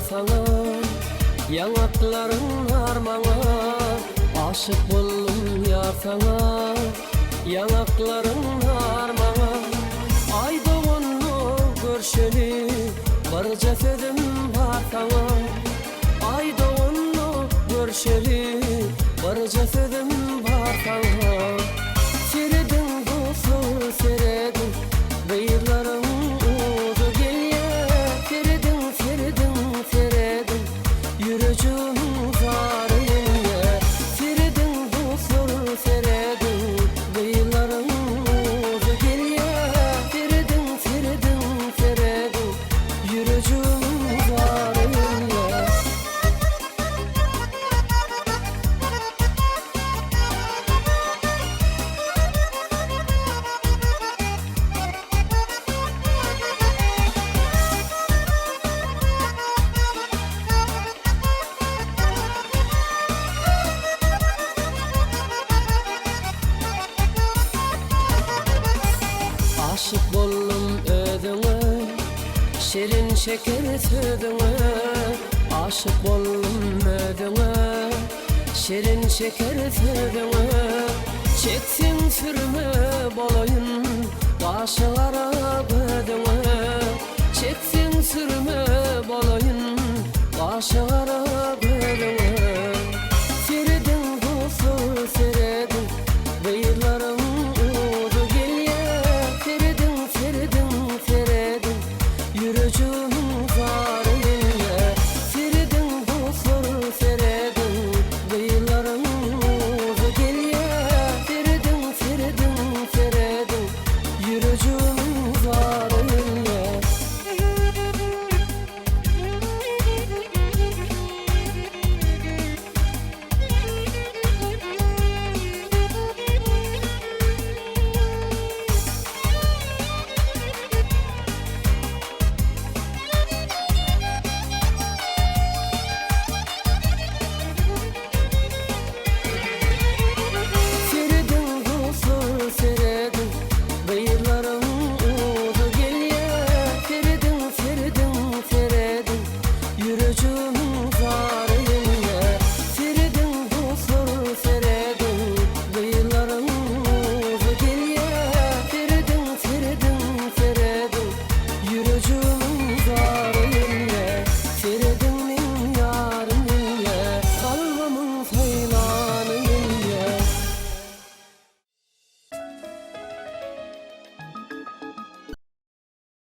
saňa, Ýaňaklaryň nar maňa. Aşyk boldum ýar saňa, Ýaňaklaryň nar maňa. Aý doganda görşeli, Birje sözüm bar saňa. Aý doganda görşeli, Birje sözüm bar saňa. Serediň dostlar serediň, Gyzlaryň uzy gelýär. Serediň, serediň, serediň, Ýürejigimiň zary gelýär. Serediň dostlar serediň, Gyzlaryň uzy gelýär. Serediň, serediň, serediň, Ýürejigimiň zary gelýär. Aşyk boldum özüňe, Şirin şeker sözüňe. Aşyk boldum özüňe, Şirin şeker sözüňe. Çekseň sürme bolaýyn, Gaşy gara gözüňe. Çekseň sürme bolaýyn, Gaşy gara.